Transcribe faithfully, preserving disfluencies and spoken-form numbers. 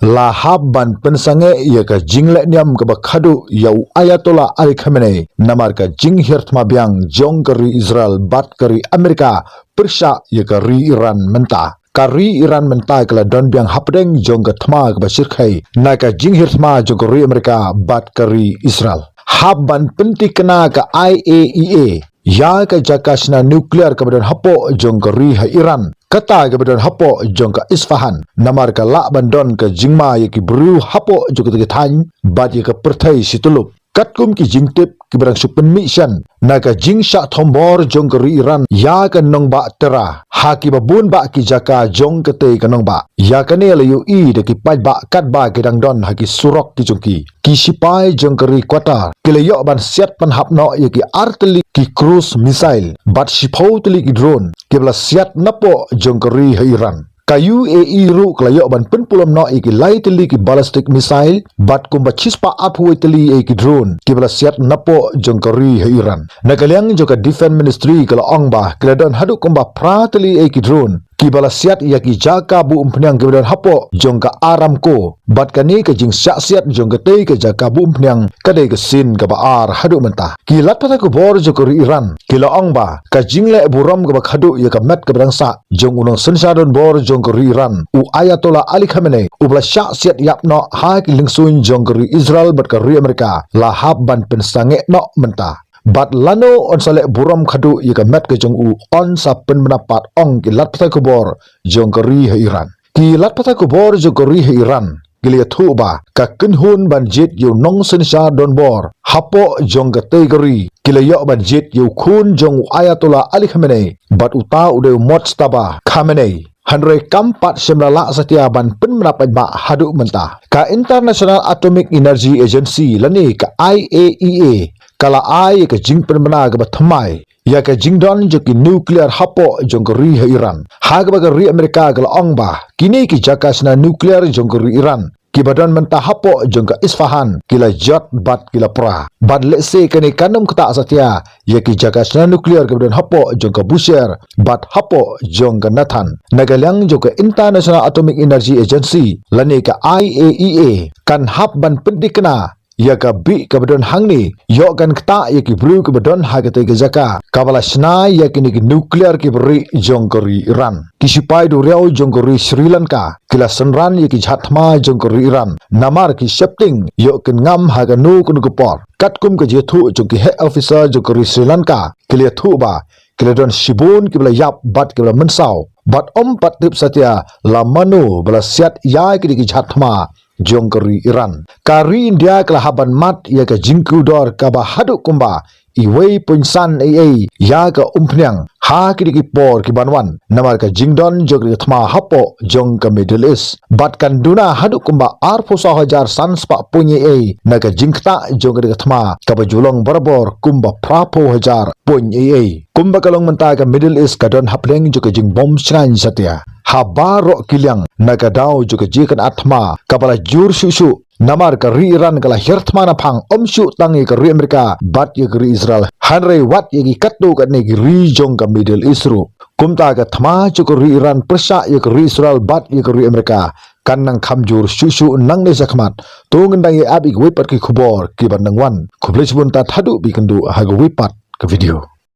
la hap ban pynsangeh ïa ka jingleh niam kaba khadduh ïa u Ayatollah Ali Khamenei namar ka jinghiar thma biang jong ka ri Israel bad ka ri Amerika pyrshah ïa ka ri Iran mynta. Ka ri Iran mynta ka la don biang hapdeng jong ka thma kaba shyrkhei na ka jinghiar thma jong ka ri Amerika bad ka ri Israel. Hap ban pyntikna ka I A E A ïa ka jaka shna nuclear kaba don hapoh jong ka ri ha Iran, kata kaba don hapoh jong ka Isfahan, namar ka lah ban don ka jingma ïa ki briew hapoh jong kata ka thaiñ bad ïa ka pyrthei shi tyllup. Katkum ki jingtip kiba dang shu pynmih shen na ka jingshah thombor jong ka ri Iran ïa ka nongbah Tehran ha kiba bun bah ki jaka jong katei ka nongbah. Ïa kane la ïohi da ki paidbah katba ki dang don ha ki surok ki jong ki. Ki sipai jong ka ri Qatar ki la ïoh ban siat pynhap noh ïa ki ar tylli ki cruise missile bad shiphew tylli ki drone kiba la siat napoh jong ka ri ha Iran. Ka U A E ruh ka la ïoh ban pynpulom noh ïa ki lai tylli ki ballistic missile bad kumba shispah arphew tylli ïa ki drone kiba la siat napoh jong ka ri ha Iran. Na ka liang jong ka Defense Ministry ka la ong ba ki la don haduh kumba phra tylli ïa ki drone kiba la siat ïa ki jaka buh umphniang kiba don hapoh jong ka Aramco. Bad kane ka jingshah siat jong katei ka jaka buh umphniang ka dei ka sien kaba ar haduh mynta. Ki lad pathai khubor jong ka ri Iran ki la ong ba ka jingleh burom kaba khadduh ïa ka met kaba dang sah jong u nongsynshar donbor jong ka ri Iran, u Ayatollah Ali Khamenei, uba la shah siat ïap noh ha ki lyngsuiñ jong ka ri Israel bad ka ri Amerika, la hap ban pynsangeh noh mynta. Bad lano yn sa leh burom khadduh ïa ka met ka jong u, yn sa pynbna pat, ong ki lad pathai khubor jong ka ri ha Iran. Ki lad pathai khubor jong ka ri ha Iran ki la ïathuh ba ka kynhun ban jied ïa u nongsynshar donbor hapoh jong katei ka ri ki la ïoh ban jied ïa u khun jong u Ayatollah Ali Khamenei bad uta u dei u Mojtaba Khamenei. Hynrei kam pat shym la lah satia ban pynbna pat ba haduh mynta. Ka International Atomic Energy Agency lane ka I A E A ka la ai ïa ka jingpynbna kaba thymmai ïa ka jingdon jong ki nuclear hapoh jong ka ri ha Iran. Ha kaba ka ri Amerika ka la ong ba kine ki jaka shna nuclear jong ka ri Iran kiba don mynta hapoh jong ka Isfahan ki la jot bad ki la pra. Bad lehse kane kan ym ktah satia ïa ki jaka shna nuclear kiba don hapoh jong ka Bushehr bad hapoh jong ka Natanz. Na ka liang jong ka International Atomic Energy Agency lane ka I A E A kan hap ban pyntikna ïa ka bih kaba don hangne, ïoh kan ktah ïa ki briew kiba don ha katei ka jaka kaba la shna ïa kine ki nuclear kiba rieh jong ka ri Iran. Ki sipai duriaw jong ka ri Sri Lanka ki la synran ïa ki jhad thma jong ka ri Iran namar ki sheptieng ïoh kin ngam ha kano kano ka por. Katkum ka jingïathuh jong ki high officer jong ka ri Sri Lanka ki la ïathuh ba ki la don shibun kiba la ïap bad kiba la mynsaw bad ym pat tip satia la mano ba la siat ïa kine ki jhad thma jong ka ri Iran. Ka ri India ka la hap ban mad ïa ka jingkiew dor kaba haduh kumba uwei point san ei ei ïa ka umphniang ha kine ki por ki ban wan namar ka jingdon jong ka thma hapoh jong ka Middle East. Bad kan duna haduh kumba arphew saw hajar san spah point ei ei na ka jingktah jong ka thma kaba ju long barabor kumba phraphew hajar point ei ei. Kumba ka long mynta ka Middle East ka don hapdeng jong ka jingbym shngaiñ satia ha baroh ki liang na ka daw jong ka jingkynad thma kaba la jur shuh shuh. Namar ka ri Iran ka la hiar thma na phang ym shuh tang ïa ka ri Amerika bad ïa ka ri Israel, hynrei wat ïa ki katto katne ki ri jong ka Middle East ruh. Kumta ka thma jong ka ri Iran pyrshah ïa ka ri Israel bad ïa ka ri Amerika kan nang kham jur shuh shuh nangne shakhmat. To ngin dang ïa ap ïa kiwei pat ki khubor ki ban nang wan. Khublei shibun, tad haduh ba ïakynduh ha kawei pat ka video.